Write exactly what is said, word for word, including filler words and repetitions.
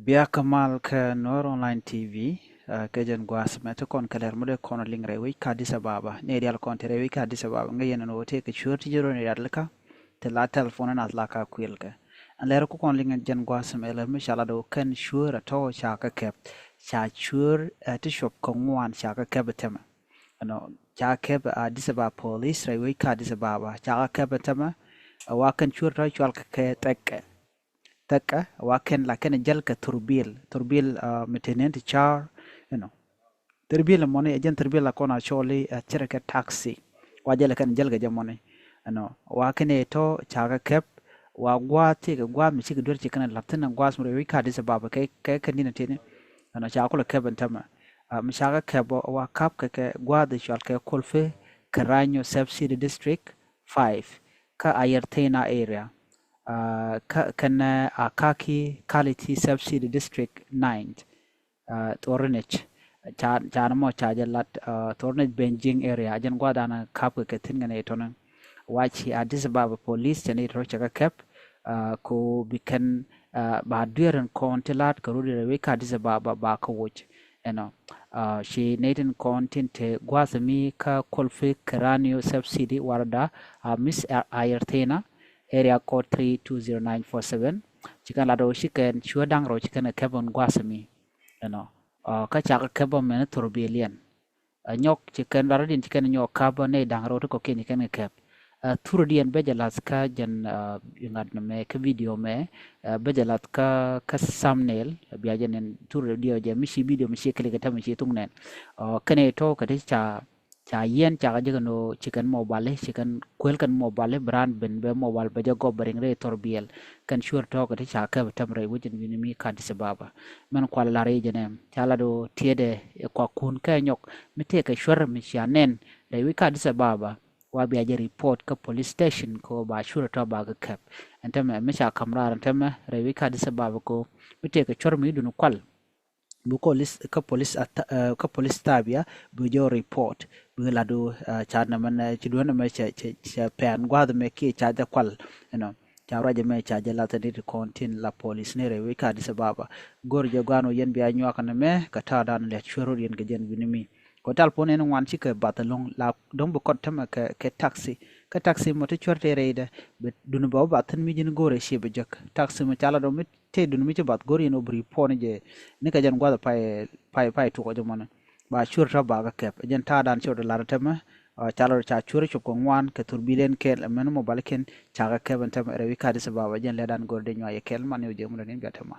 Bia kä mal kä Nuer Online T V, ah, kɛ jɛn gua̱a̱th mɛ ti kɔn kɛ lɛr mi dee kɔn liŋ rɛy wec kä Addis Ababa. Ni dial kɔn ti rɛy wec kä Addis Ababa ŋäc yɛn ni wä tëë kɛ cuäär ti ji̱ rɔ ni dial kä ti la telephone nath la ka kuil kɛ. Ɛn lɛr ku kɔn liŋ jɛn gua̱a̱th mɛ lɛr mi ca la doo kɛn cuäär a tɔ̱ ca kä kɛp. Ca cuäär, eh, ti cuɔp kä ŋuan ca kä kɛp tɛmɛ. Ɛnɔ, ca kɛp Addis Ababa police rɛy wec kä Addis Ababa ca kä kɛp tɛmɛ. Ɛ wa kɛn cuäär tɔ̱ cual kɛ kɛ thɛkɛ. Thɛkɛ wa kɛn la kɛn jäl kɛ thurbil. Thurbil, ah, mi te nen ti car, you know. Thurbil mɔni ɛ jɛn thurbil la kɔn a cɔli, ah, cɛrɛ kɛ taxi. Wa jäl kɛn jäl kɛ jɛ mɔni. You know, wa kɛn ɛ tɔ ca kɛ kɛp, wa gua̱a̱th ti kɛ gua̱a̱th mi ci kɛ duer ci kɛn lath thin gua̱a̱th mi rɛy wec kä Addis Ababa kɛ, kɛ, kɛ kɛn din tini. You know, ca kulɛ kɛp ɛn tämɛ. Ah, mi ca kɛ kɛp wa kap kɛ, kɛ gua̱a̱th cɔal kɛ Kolfe Keranyo Sub City District five. Kä Ayerthena area. Ah, kä, kɛn, ah, Akaki Kaliti Sub City District nine. Ah, Thorinec. Ca, ca ni mɔ ca jɛ lat, ah, Thorinec Benjing area. Jɛn gua̱a̱th dan kap kɛ kɛ thin kɛn itɔni. Wa ci Addis Ababa police cɛ ni itɔ cɛ kɛ kɛp, ah, ko bi kɛn, ah, ba duer in kɔn ti lat kɛ rudi rɛy wec kä Addis Ababa ba kɛ woc. Ɛnɔ, ah, ci ni tin kɔn tin te gua̱a̱th mi kä Kolfe Keranyo Sub City warada, ah, Miss Ayerthena, area code three two zero nine four seven. Ci kɛn lat ɔ ci kɛn cuäär da̱ŋ rɛw ci kɛn kɛ kɛp ɛn gua̱a̱th mi. Ɛnɔ, ah, kä ca kɛ kɛp ɔ mɛn thurbil yɛn. Ah, nyɔk ci kɛn lat ɔ din ci kɛn nyɔk kap ɔ nɛy da̱ŋ rɛw ti kɔ̱kiɛn ci kɛn kɛ kɛp. Ah, thurbil yɛn bɛ jɛ lath kä jɛn, ah, ŋa̱t nɛ mɛ kä video mɛ, ah, bɛ jɛ lath kä, kä thumbnail, bia jɛ nɛn thurbil diɛ jɛ mi ci video mi ci klik kä tɛmɛ ci thuŋ nɛn. Ah, kɛn itɔ kɛ ti ca ca yɛn ca kɛ jɛ kɛn ɔ ci kɛn mobile, ci kɛn kuel kɛn mobile, bi raan ben bɛ mobile bɛ jɛ gɔp bɛ riŋ rɛy thurbil. Kɛn cuäär tɔ̱ kɛ ti ca kɛp tɛm rɛy wec in wi̱ni mi kä Addis Ababa. Mɛn kual lar i̱ jɛ nɛ ca lat ɔ tiɛtdɛ ɛ kuakun kɛ nyɔk mi tëë kɛ cuäär mi cia nɛn rɛy wec kä Addis Ababa. Wa bia jɛ report kä police station ko ba cuäär tɔ̱ ba kɛ kɛp. Ɛn tɛmɛ mi ca ka̱m raar ɛn tɛmɛ rɛy wec kä Addis Ababa ko mi tëë kɛ cuäär mi dun kual. Bi polis, kä polis ata-, eh, kä polis tabia bi jɔ report bi lat ɔ, eh, ca nɛmɛ, eh, ci duɔ̱n nɛmɛ cɛ, cɛ, cɛ pɛn gua̱a̱th mɛ kiɛ ca jɛ kual, you know. Ca ruacɛ mɛ ca jɛ lath ni ti kɔn tin la polis ni rɛy wec kä Addis Ababa. Go̱r jɛ gua̱a̱n ɔ yɛn bia nyuak nɛmɛ kɛ ta̱a̱ dan lɛ cuäär rot yɛn kɛ jɛn wi̱ni mi. Kɔ tal puɔ̱n ɛn ŋuan cikɛ bath ɛlɔ̱ŋ la dɔ̱ŋ bi kɔt tämɛ kɛ, kɛ taxi. Kä taxi mɔ ti cuäär tëë rɛydɛ bi duni bɛ wä bath thin mi ji̱n go̱o̱rɛ ciɛ bi jek. Taxi mɔ ca la dɔ̱ŋ mi tëë duni mi ci bath go̱o̱r yɛn wä bi report ni jɛ ni kɛ jɛn gua̱th pay, pay, pay tuɔk jɛ mɔni. Ba cuäär tɔ̱ ba kɛ kɛp. Jɛn ta̱a̱ dan ci wä dee lar tämɛ, ah, ca la dɔ̱ŋ ca cuäär cop kɛ ŋuan kɛ thurbil ɛn kɛl ɛmɛn mɔ balikiɛn ca kɛ kɛp ɛn tämɛ rɛy wec kä Addis Ababa. Jɛn lɛ dan go̱o̱r dee nyuay yɛ kɛl man yɛ wä jɛ mɔ dee ni bia tämɛ.